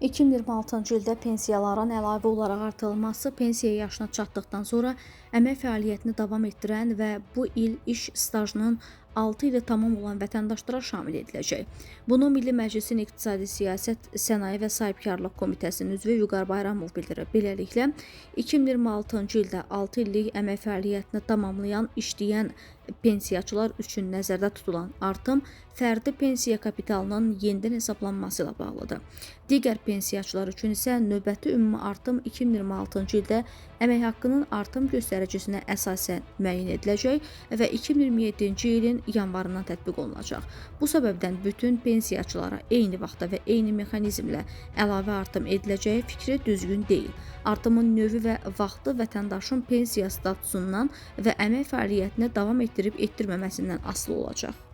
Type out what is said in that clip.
2026-cı ildə pensiyaların əlavə olaraq artırılması pensiya yaşına çatdıqdan sonra əmək fəaliyyətini davam etdirən və bu il iş stajının 6 ili tamam olan vətəndaşlara şamil ediləcək. Bunu Milli Məclisin İqtisadi Siyasət, Sənaye və Sahibkarlıq Komitəsinin üzvü Vüqar Bayramov bildirib. Beləliklə, 2026-cı ildə 6 illik əmək fəaliyyətini tamamlayan işləyən pensiyaçılar üçün nəzərdə tutulan artım fərdi pensiya kapitalının yenidən hesablanması ilə bağlıdır. Digər pensiyaçılar üçün isə növbəti ümumi artım 2026-cı ildə əmək haqqının artım göstəricisinə əsasən müəyyən ediləcək və 2027-ci ilin yanvarından tətbiq olunacaq. Bu səbəbdən bütün pensiyaçılara eyni vaxtda və eyni mexanizmlə əlavə artım ediləcəyi fikri düzgün deyil. Artımın növü və vaxtı vətəndaşın pensiya statusundan və əmək fəaliyyətini davam etdirib etdirməməsindən asılı olacaq.